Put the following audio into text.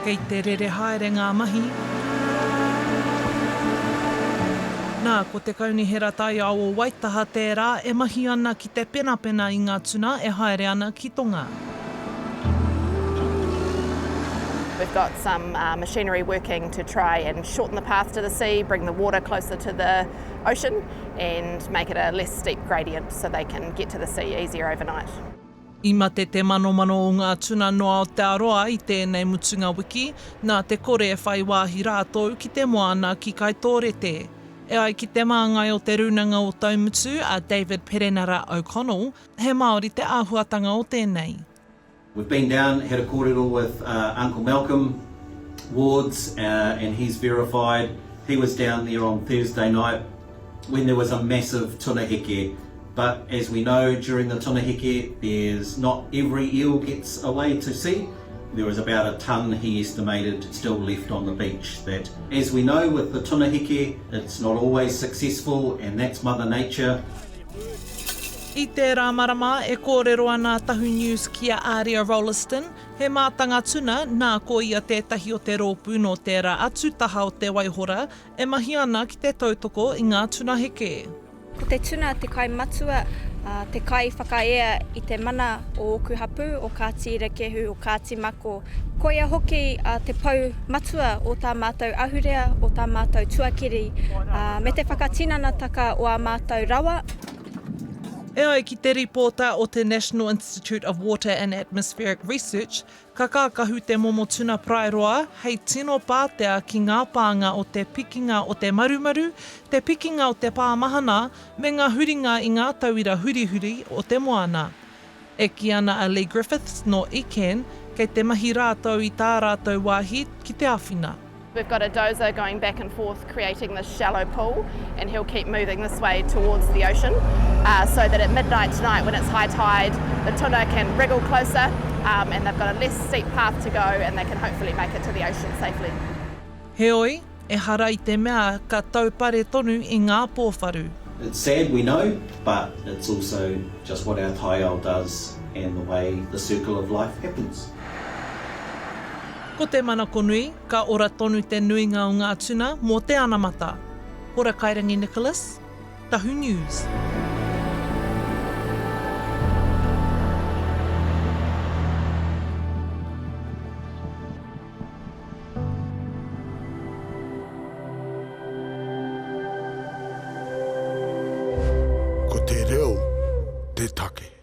Kei te rere haere ngā mahi. Nā, ko te Kaunihera Taiao o Waitaha tērā e mahi ana ki te penapena i ngā tuna e haere ana ki Tonga. We've got some machinery working to try and shorten the path to the sea, bring the water closer to the ocean and make it a less steep gradient so they can get to the sea easier overnight. I mate te manomano o ngā tuna nō Aotearoa i tēnei mutunga wiki, nā te kore e whai wāhi rātou ki te moana ki Kaitōrete. E ai ki te māngai o Te Rūnanga o Taumutu, a David Perenara O'Connell, he Māori te āhuatanga o tēnei. We've been down, had a kōrero with Uncle Malcolm Wards and he's verified he was down there on Thursday night when there was a massive tuna heke but as we know during the tuna heke there's not every eel gets away to sea. There was about a tonne he estimated still left on the beach that as we know with the tuna heke it's not always successful and that's mother nature. I tērā marama e kōrero ana a Tahu News ki a Aria Rolleston, he mātanga tuna, nā ko ia tētahi o te rōpū nō tērā atu taha o te Waihora e mahi ana ki te tautoko i ngā tuna heke. Ko te tuna te kai matua, te kai whakaea i te mana o ōku hapū, o Kāti Irakehu, o Kāti Mako. Koia hoki te pou matua o tā mātou ahurea, o tā mātou tuakiri, me te whakatinanataka o ā mātou rawa. E ai ki te ripōta o te National Institute of Water and Atmospheric Research, ka kākahu te momo tuna paraeroa hei tino pātea ki ngā pānga o te pikinga o te marumaru, te pikinga o te pāmahana, me ngā huringa i ngā tauira hurihuri o te moana. E kī ana a Lee Griffiths nō ICAN, kei te mahi rātou i tā rātou wāhi ki te āwhina. We've got a dozer going back and forth creating this shallow pool and he'll keep moving this way towards the ocean so that at midnight tonight when it's high tide the tuna can wriggle closer and they've got a less steep path to go and they can hopefully make it to the ocean safely. Heoi, ehara i te mea ka taupare tonu i ngā pōwharu. It's sad we know, but it's also just what our taiao does and the way the circle of life happens. Ko te manako nui, ka ora tonu te nuinga o ngā tuna mō te anamata. Hora Kairangi Nicholas, Tahu News. Ko te reo te take.